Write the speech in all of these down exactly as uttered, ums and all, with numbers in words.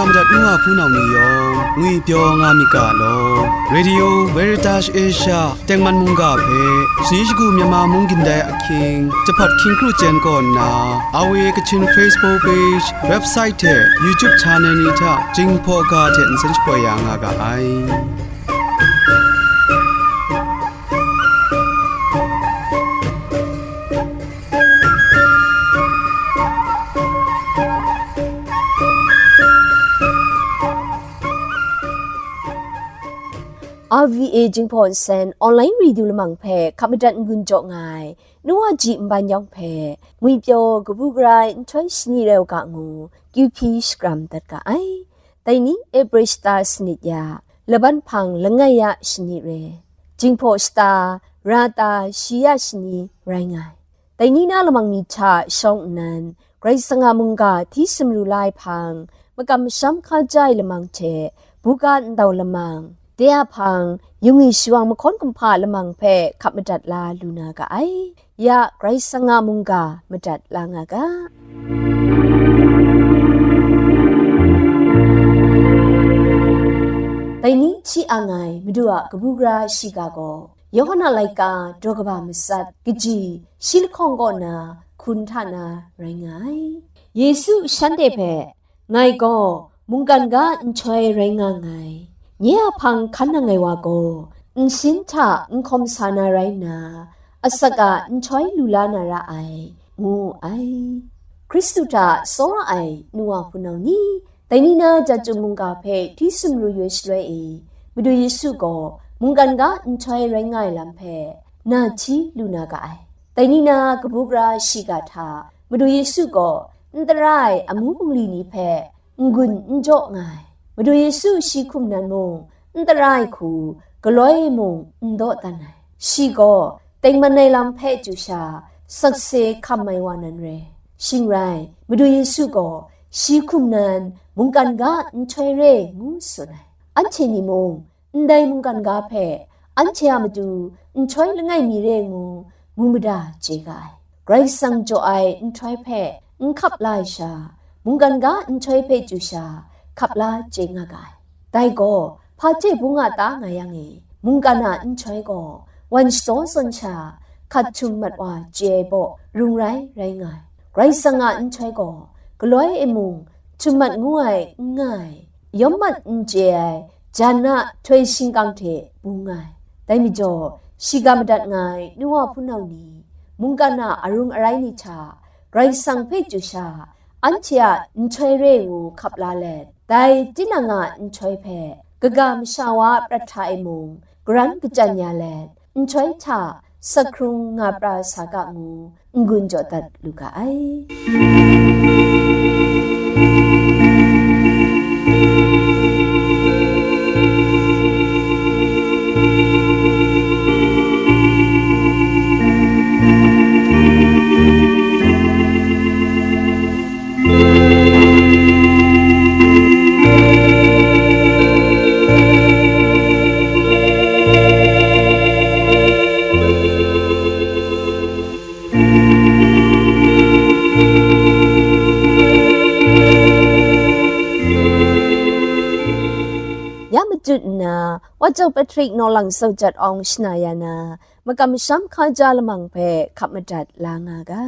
Madat ngu a hpunau ni yawng ngwipyaw nga myit ga law. Radio Veritas Asia tengman mungga hpe shani shagu Myanmar mung gindai ahkying, jahpat hkying kru chyen kaw nna, R V A Kachin Facebook page, website hte YouTube channel ni hta Jinghpaw ga hte nsen shapoi ya nga ga ai. R V A Jinghpaw Nsen online radio lamang hpe hkap madat n-gun jaw nga ai, nu wa ji nban yawng hpe, ngwipyaw kabu gara ai nhtoi shani rai u ga ngu, Q P shakram dat ga ai. Dai ni April shata sanit ya, laban hpang langai ya shani re, Jinghpaw shata, Rata shi ya shani rai nga ai. Dai ni na lamang ni hta shawng nnan, Karai Kasang a mungga hti sumru la ai hpang, makam masham hkaja ai lamang hte, buga ndau lamang, de a hpang, yungwi shawang mahkawn kumhpa lamang hpe hkap madat la lu na ga ai. Ya Karai Kasang a mungga madat la nga ga. Dai ni hti ang ai Madu a kabu gara shiga gaw, Yawhan a laika daw kaba matsat kaji shi lahkawng kaw na hkun hta na rai nga ai. Yesu shanhte hpe, "Ngai gaw mungkan ga nhtoi rai nga nngai. Nye a hpang hkan nang ai wa gaw, nsin hta n hkawm sa na rai nna, asak a nhtoi lu la na ra ai," ngu wu ai. Hkristu hta tsawra ai nu wa hpunau ni, dai ni na Jahtum mungga hpe hti sumru yu ai shaloi e, Madu Yesu gaw mungkan ga nhtoi rai nga ai lam hpe na hti lu na ga ai. Dai ni na kabu gara shiga hta Madu Yesu gaw n tara ai amu bungli ni hpe n-gun n jaw nga ai. Madu Yesu shi hkum nan mung n tara ai hku galoi e mung n daw dan ai. Shi gaw tengman ai lam hpe chyu sha, sakse hkam ai wa nan re. Shing rai, Madu Yesu gaw shi hkum nan mungkan ga nhtoi re ngu tsun ai. Anhte ni mung ndai mungkan ga hpe anhte a matu nhtoi langai mi re ngu, mu mada chye ga ai. Karai Kasang jaw ai nhtoi hpe n hkap la ai sha, mungkan ga nhtoi hpe chyu sha, hkap la chye nga ga ai. Dai gaw, hpa hte bung a ta nga yang e, mungkan a nhtoi gaw, wan shadaw zawn sha, hkat htum mat wa chye ai baw, rung rai, rai nga ai. Karai Kasang a nhtoi gaw, galoi e mung, htum mat ngu ai, n nga ai, yawm mat n chye ai, jan a htoi shingkang hte bung nga ai. Dai majaw, shiga madat nga ai nu wa hpunau ni, mungkan a arung arai ni hta, Karai Kasang hpe chyu sha, anhte a nhtoi re ngu hkap la let, dai tinang a nhtoi hpe kaga masha wa a prat hta e mung garan kachyan ya let, nhtoi hta sak hkrung nga pra sa ga ngu n-gun jaw dat lu ga ai. Ya matut nna, Wa Jau Patrick Nawlang Saujat Awng shana ya na, makam masham hkaja lamang hpe hkap madat la nga ga.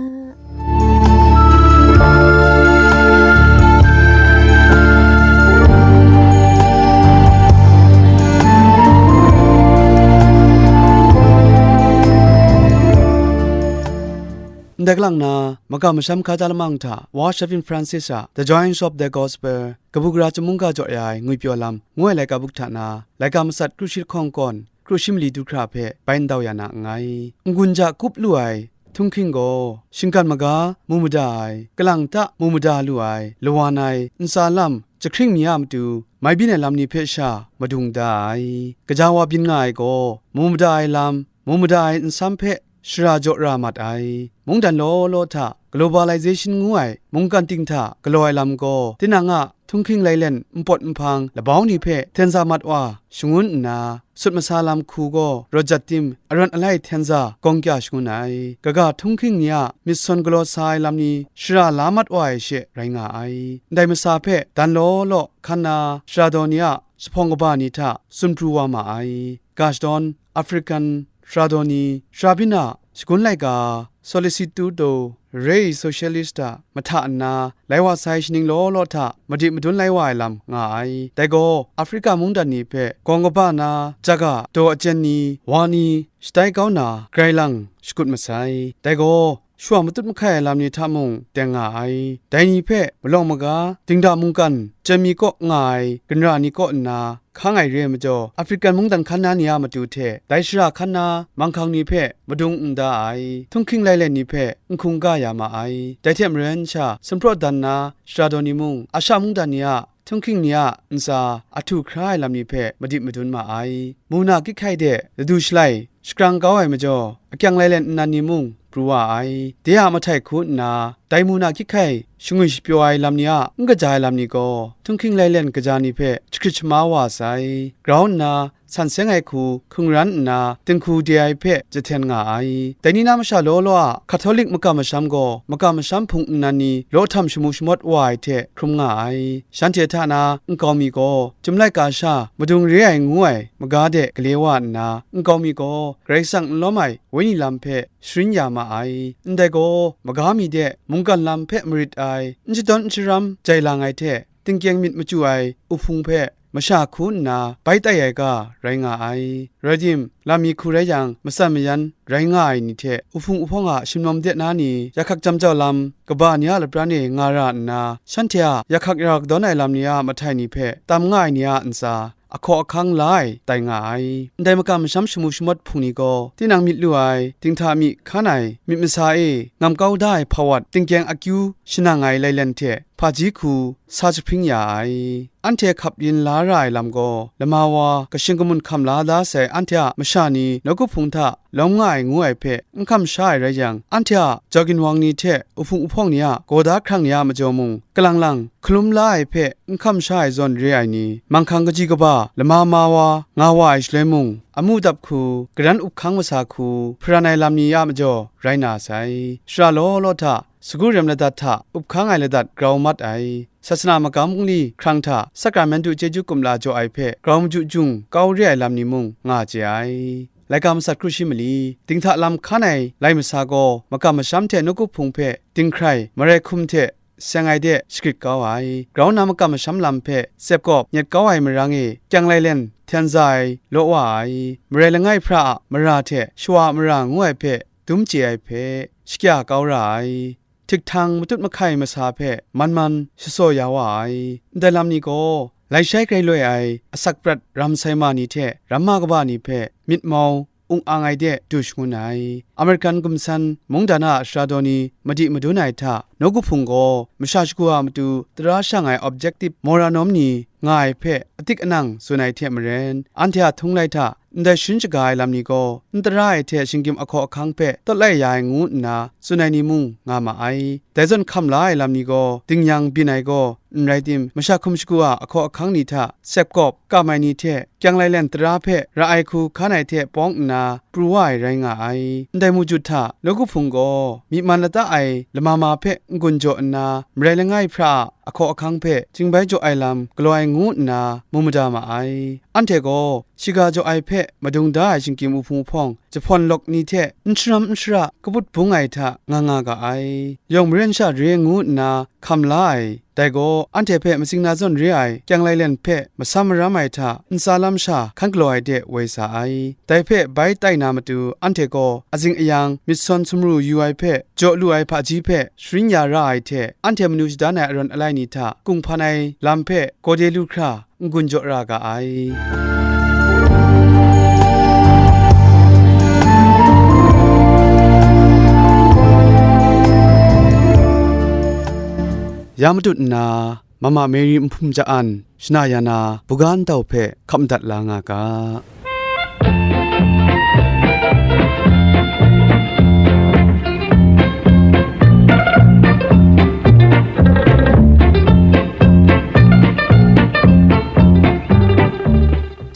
Ndai kalang na, makam masham hkaja lamang hta, Wa Shevin Francis a The Joys of the Gospel, kabu gara chyum mungga jaw ya ai ngwipyaw lam, ngu ai laika buk hta na, laika matsat kru shi lahkawng kawn, kru shi mali du hkra hpe bai ndau ya na nngai. N-gun ja kup lu ai htunghking gaw, shinggan maga mu mada ai, kalang ta mu mada lu ai, lawan ai, ntsa lam, jahkring mi a matu, mai byin ai lam ni hpe sha madung da ai. Gaja wa byin nga ai gaw, mu mada ai lam, mu mada ai nsam hpe shara jaw ra mat ai. Mungdan law law hta globalization ngu ai mungkan ting hta galaw ai lam gaw, tinang a htunghking lailen npawt nhpang labau ni hpe hten za mat wa shangun nna, sut masa lam hku gaw rawt jat tim, arawt alai hten za gawng kya shangun ai. Kaga htunghking ni a myit sawn galaw sa ai lam ni shara la mat wa ai she rai nga ai. Ndai masa hpe dan law law hkan na shara daw ni a jahpawng kaba ni hta tsun pru wa ma ai. Ga shadawn, African shara daw ni, shara byin a shagun laika, Solicitudo Rei Socialista mahta nna, lai wa sai shaning law law hta madi madun lai wa ai lam nga ai. Dai gaw, Afrika mungdan ni hpe gawng kaba na, jaga daw achyen ni, wa ni, shatai kau na, grai lang shakut masai. Dai gaw, shawa matut mahkai ai lam ni hta mung teng nga ai. Dai ni hpe malawng maga, dingda mungkan, chyen mi kaw nga ai ginra ni kaw nna hkang ai re ai majaw, African mungdan hkan na ni a matu hte dai shara hkan na manghkang ni hpe madung n da ai, htunghking lailen ni hpe n hkungga ya ma ai. Dai hte maren sha, sumpraw dan na shara daw ni mung, Asha mungdan ni a htunghking ni a ntsa ahtu hkra ai lam ni hpe madi madun ma ai. Muna kyit hkai de ladu shalai shakrang kau ai majaw, akyang lailen nnan ni mung pru wa ai. De a mahtai hku nna, dai muna kyit hkai shangwi shapyaw ai lam ni a n kaja ai lam ni gaw, htunghking lailen kaja ni hpe jahkrit shama wa sai. Grau nna, san seng ai hku hkungran nna, dinghku de ai hpe jahten nga ai. Dai ni na masha law law a Catholic makam masham gaw, makam masham hpung nnan ni law htam shamu shamawt wa ai hte hkrum nga ai. Shanhte hta na nkau mi gaw, Chyum laika sha madung re ai ngu ai maga de gale wa nna, nkau mi gaw Karai Kasang n lawm ai Wenyi lam hpe sharin ya ma ai. Ndai gaw, maga mi de mungkan lam hpe marit ai, n shadawn n sharam jai lang ai hte, tingkyeng myit machyu ai uhpung hpe masha hku nna bai tai ai ga rai nga ai. Rai tim, lam mi hku rai yang, matsan mayan rai nga ai ni hte uhpung uhpawng a shimlawm de na ni, yahkak jam jau lam kaba ni a lapran e nga ra nna, shanhte a yahkak yahkak dawn ai lam ni a mahtai ni hpe tam nga ai ni a ntsa, ahkaw ahkang la ai tai nga ai. Ndai makam masham shamu shamawt hpung ni gaw, tinang myit lu ai, dinghta myi hkan ai, myit masa e ngam kau da ai hpawat, tingkyeng akyu shanang ai lailen hte hpaji hku sa jahpring ya ai. Anhte hkap yin la ra ai lam gaw, lama wa kashing kamun hkam la da sai anhte a masha ni nawku hpung hta lawm nga ai ngu ai hpe n hkam sha ai rai yang, anhte a jau ginwang ni hte uhpung uhpawng ni a gaw da hkrang ni a majaw mung, kalang lang hkalum la ai hpe n hkam sha ai zawn re ai ni, manghkang kaji kaba lama ma wa nga wa ai shaloi mung, amu dap hku, garan up hkang masa hku, hparan ai lam ni a majaw rai na sai. Shara law law hta, sagu rem ladat hta up hkang ai ladat grau mat ai, sasana magam bungli hkrang hta sakramentu chyeju kumla jaw ai hpe grau maju jung kau re ai lam ni mung nga chye ai. Laika masat kru shi mali, dinghta lam hkan ai lai masa gaw makam masham hte nawku hpung hpe dinghkrai marai hkum hte seng ai de shagrit kau ai. Grau nna makam masham lam hpe tsep kawp nyet kau ai marang e kyang lailen hten za ai law wa ai. Marai langai hpra a mara hte shawa a mara ngu ai hpe dum chye ai hpe shakya kau ra ai. Htiktang matut mahkai masa hpe man man shasaw ya wa ai. Ndai lam ni gaw, lai shai grai loi ai asak prat ram sai ma ni hte ramma kaba ni hpe myit mau ung ang ai de du shangun ai. American gumsan mungdan a shara daw ni madi madun ai hta, nawku hpung gaw masha shagu a matu tara shang ai objective moranom ni nga ai hpe atik anang tsun ai hte maren, anhte a htung lai hta ndai sharin shaga ai lam ni gaw, n tara ai hte shinggyim ahkaw ahkang hpe tawt lai ya ai ngu nna tsun ai ni mung nga ma ai. Dai zawn hkam la ai lam ni gaw, dingyang byin ai gaw, n rai tim, masha hkum shagu a ahkaw ahkang ni hta tsep kawp kam ai ni hte kyang lailen tara hpe ra ai hku hkan ai hte pawng nna pru wa ai rai nga ai. Ndai mujut hta nawku hpung gaw, myi man lata ai lama ma hpe n-gun jaw nna, marai langai hpra a ahkaw ahkang hpe chyingbai jaw ai lam galaw ai ngu nna mu mada ma ai. Anhte gaw, shiga jaw ai hpe madung da ai shinggyim uhpung uhpawng, jahpawn lawk ni hte n sharam n shara kaput bung ai hta nga nga ga ai. Yawng maren sha re ngu nna hkam la ai, dai gaw anhte hpe matsing na zawn re ai kyang lailen hpe masam maram ai hta ntsa lam sha hkan galaw ai de woi sa ai. Dai hpe bai tai na matu, anhte gaw azing ayang myit sawn sumru yu ai hpe, jaw lu ai hpaji hpe sharin ya ra ai hte, anhte manu shadan ai arawng alai ni hta kunghpan ai lam hpe gawde lu hkra n-gun jaw ra ga ai. Ya matut nna, Mama Mary Nhpum Ja-an, shana ya na, buga ntau hpe hkap madat la nga ga.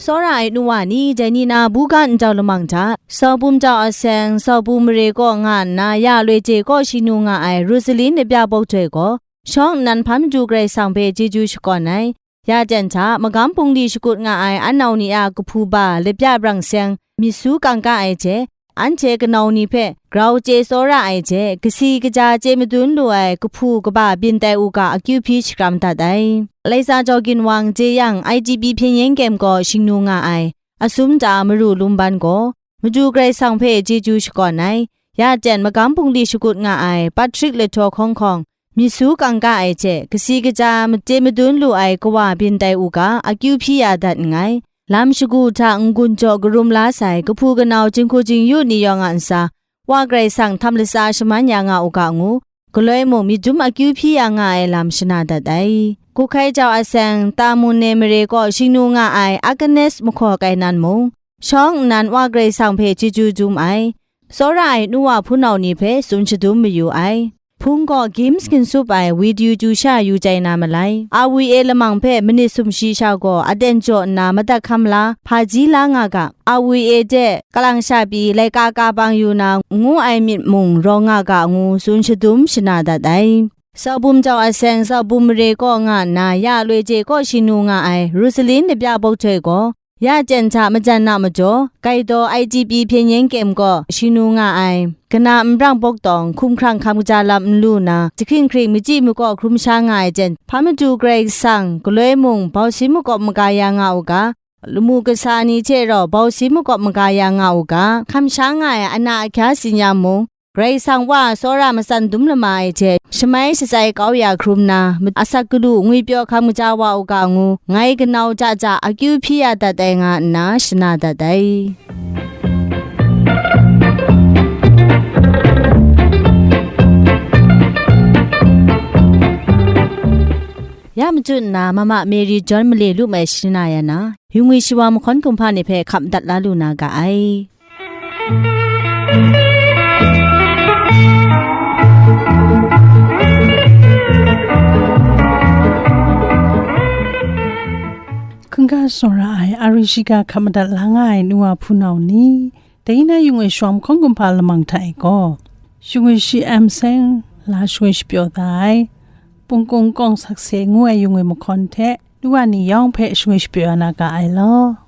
Tsawra ai nu wa ni, dai ni na buga ndau lamang hta, Sawbum jau aseng, Sawbum mare kaw nga nna, ya loi je kaw shing nu nga ai Rosalin Labya Bawk Htoi gaw, shawng nnan hpa madu Karai Kasang hpe chyeju shakawn ai. Ya ten hta, magam bungli shakut nga ai anau ni a kahpu ba labya brang seng myit su kangka ai hte, anhte kanau ni hpe grau chye tsawra ai hte, kasi kaja chye madun lu ai kahpu kaba byin tai u ga, akyu hpyi shakram dat ai. Laisa Jaw Ginwang, Jeyang, I T B Hpyen Yen Kyem gaw shing nu nga ai Asum Ta Maru Lumban gaw, Madu Karai Kasang hpe chyeju shakawn ai. Ya ten magam bungli shakut nga ai Patrick Lahtaw Hkawng Hkawng, myit su kangka ai hte, kasi kaja made madun lu ai kawa byin tai u ga, akyu hpyi ya dat nngai. Lam shagu hta n-gun jaw karum la sai kahpu kanau jinghku jingyu ni yawng a ntsa, Wa Karai Kasang htam latsa shaman ya nga u ga ngu, galoi mung myit dum akyu hpyi ya nga ai lam shana dat ai. Kuhkai jau aseng, Tamun ne mare kaw shing nu nga ai Agnes Mahkaw Kainan mung, shawng nnan Wa Karai Kasang hpe chyeju dum ai. Tsawra ai nu wa hpunau ni hpe tsun shadum mayu ai. Hpung gaw Games ginsup ai Widyu Ju sha yu jai na malai. A W A lamang hpe manit sumshi sha gaw aten jaw nna madat hkam la, hpaji la nga ga. A W A de kalang sha pyi laika ka bang yu na ngu ai myit mung rawng nga ga ngu tsun shadum shana dat ai. Sawbum jau aseng, Sawbum mare kaw nga nna, ya loi je kaw shing nu nga ai Rosalin Labya Bawk Htoi gaw, ya ten hta majan a majaw, Gaidaw I T B Hpyen Yen Kyem gaw shing nu nga ai, kana nbrang bawk tawng hkumhkrang hkam kaja lam n lu na, jahkring hkring machyi makaw hkrum sha nga ai jen, hpa madu Karai Kasang, galoi mung bausin makawp maga ya nga u ga, lamu kasa ni hte rau bausin makawp maga ya nga u ga, hkam sha nga ai ana ahkya tsin ya mung, Karai Kasang Wa tsawra matsan dum lama ai hte, shamai shatsai kau ya hkrum na, asak galu ngwipyaw hkam kaja wa u ga ngu, ngai kanau ja ja akyu hpyi ya dat ai nga nna shana dat ai. Ya machyu nna, Mama Mary John male lu mai shana ya na, yu ngwi shawa mahkawn kumhpa ni hpe hkap dat la lu na ga ai. Hkungga tsawra ai ari shiga hkap madat la nga ai nu wa hpunau ni, dai na yu ngwi shawa mahkawn kumhpa lamang hta e gaw, yu ngwi shi am seng la shangwi shapyaw da ai, Pungkung Kawng Sakse ngu ai yu ngwi mahkawn hte nu wa ni yawng hpe shangwi shapyaw ya na ga ai law.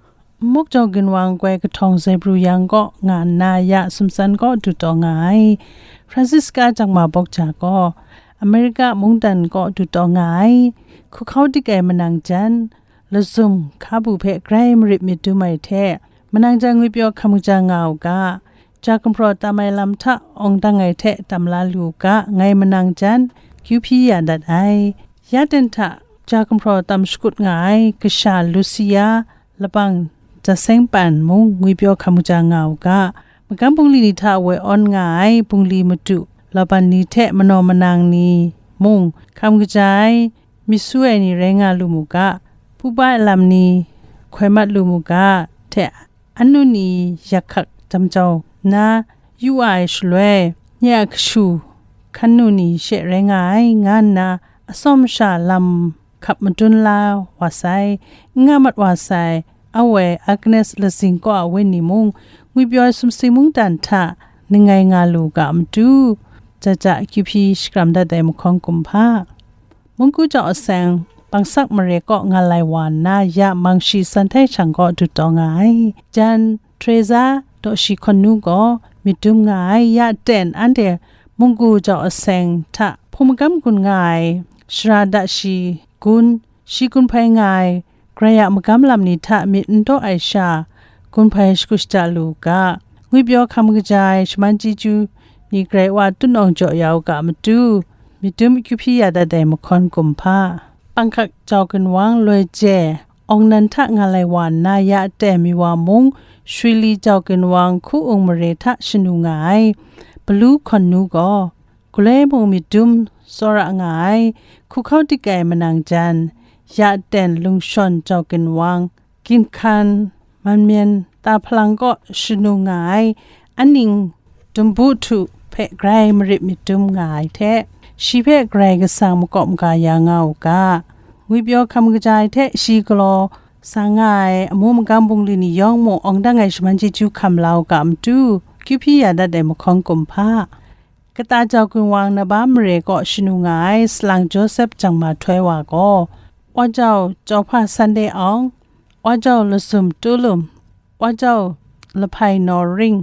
Nmuk Jaw Ginwang goi kahtawng Zebru yang kaw nga nna ya sumtsan kaw dutaw nga ai, Francisca Jangma Bawk Ja gaw Amerika mungdan kaw dutaw nga ai, hkuhkau dik ai manang jan, lazum hkabu hpe grai marit myit dum ai hte, manang jan ngwipyaw hkam kaja nga u ga, ja gumhpraw tam ai lam hta awng dang ai hte tam la lu u ga, ngai manang jan kyu hpyi ya dat ai. Ya ten hta ja gumhpraw tam shakut nga ai kasha Lucia, labang Jaseng Pan mung ngwipyaw hkam kaja nga u ga, magam bungli ni hta woi awn nga ai bungli madu laban ni hte manaw manang ni mung hkam kaja ai, myit su ai ni rai nga lu mu ga, pupa ai lam ni hkoi mat lu mu ga, hte annu ni yak hkak jam jau nna yu wa ai shaloi, nye a kashu hkan nu ni she rai nga ai, nga nna atsawm sha lam hkap madun la wa sai, n nga mat wa sai, a woi Agnes Lazing kaw a wenyi mung, ngwipyaw ai sumsing mungdan hta ningai nga lu ga a matu, ja ja kyu hpyi shakram dat ai mahkawn kumhpa. Munggu jau aseng, Bangsak mare kaw nga lai wa nna, ya Mangshi San Htai Shang kaw dutaw nga ai. Jan Treza daw shi hkawn nu gaw myit dum nga ai, ya ten anhte Munggu jau aseng hta hpung magam gun nga ai, shara da shi gun, shi gun hpai nga ai, Karai a magam lam ni hta myit n daw ai sha, gun hpai shagu shada lu u ga, ngwipyaw hkam kaja ai shaman chyeju ni Karai Wa tut nawng jaw ya u ga a matu, myit dum akyu hpyi ya dat ai mahkawn kumhpa. Panghkak jau ginwang loi je, awng nan hta nga lai wa nna ya aten mi wa mung, Shwili jau ginwang hku ung mare hta shanu nga ai, Balu hkawn nu gaw, galoi mung myit dum tsawra nga ai, hkuhkau dik ai manang jan, ya aten lungshawn jau ginwang, ginhkan, manmyen, ta hpalang kaw shanu nga ai, aning dumbu htu hpe grai marit myit dum nga ai hte, shi hpe Karai Kasang makawp maga ya nga u ga, ngwipyaw hkam kaja ai hte shi galaw sa nga ai amu magam bungli ni yawng mung awng dang ai shaman chyeju hkam la u ga matu, kyu hpyi ya dat ai mahkawn kumhpa, kata jau gun wang Naba mare kaw shanu nga ai salang Joseph Jangma Htoi wa gaw, Wa Jau Chawhpa Sunday Awng, Wa Jau Lasum Tulum, Wa Jau Lahpai Nawring,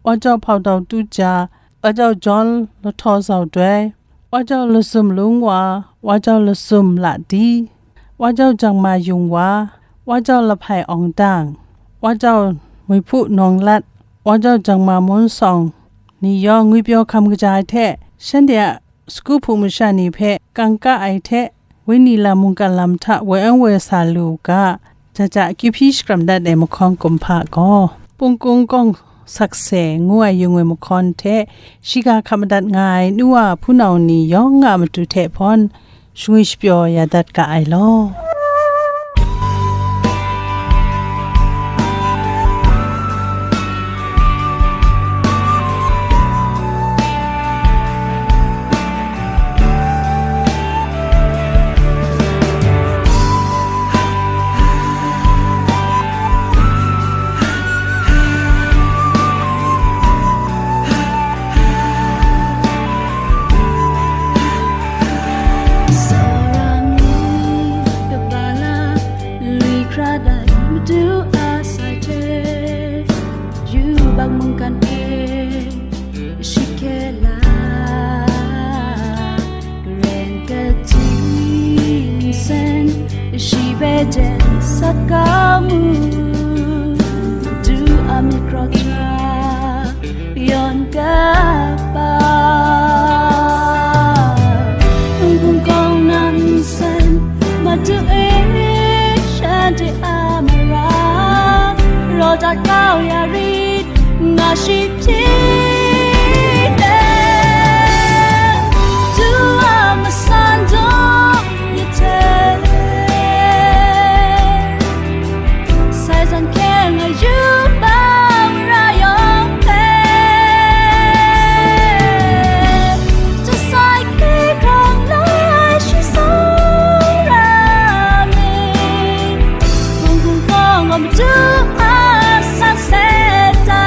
Wa Jau Hpaudau Tuja, Wa Jau John Lahtaw Zaudoi, Wa Jau Lasum Lungwa, Wa Jau Lasum Ladi, Wa Jau Jangma Yungwa, Wa Jau Lahpai Awngdang, Wa Jau Muihpu Nawnglat, Wa Jau Jangma Munsawng ni yawng ngwipyaw hkam kaja ai hte, shanhte a sagu hpung masha ni hpe kangka ai hte, wenyi lam mungkan lam hta woi an woi sa lu u ga, ja ja kyu hpyi shakram dat ai mahkawn kumhpa gaw, Pungkung Kawng Sakse ngu ai yung ai mahkawn hte, shiga hkap madat nga ai nu wa hpunau ni yawng a matu hte hpawn, shangwi shapyaw ya dat ga ai law. Sarangi kabala lui kra dai madu a sai hte, yubak mungkan e shikela karen kating sen shi hpe jen sat ga mu, du a myit kraw hta yawn kaba. Hpung hpung kawng nan san, madu e shanhte a mara, raw dat kau ya rit, nga shi hpyi de. Du a masan daw ya hte le, sai zan hkyeng a yubak mara yawng hpe, jasai hkri hkrang lai shi tsawra mi, hpung hpung hkawng gaw madu a san se ta.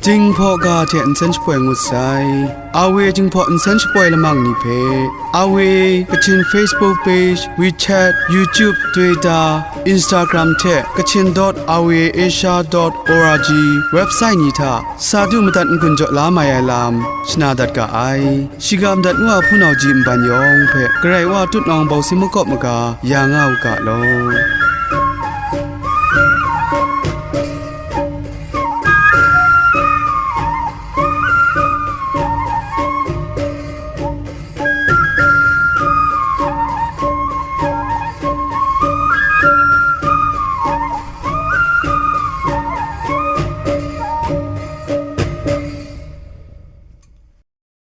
Jinghpaw ga hte nsen shapoi ngut sai. Awe Jinghpaw nsen shapoi lamang ni hpe, Awe Kachin Facebook page, WeChat, YouTube, Twitter, Instagram hte Kachin dot awe asia dot org website ni hta sa du madat n-gun jaw la mai ai lam shana dat ga ai. Shiga madat ngu a hpunau ji nban yawng hpe Karai Wa tutnawng bawsin makawp maga ya nga u ga law.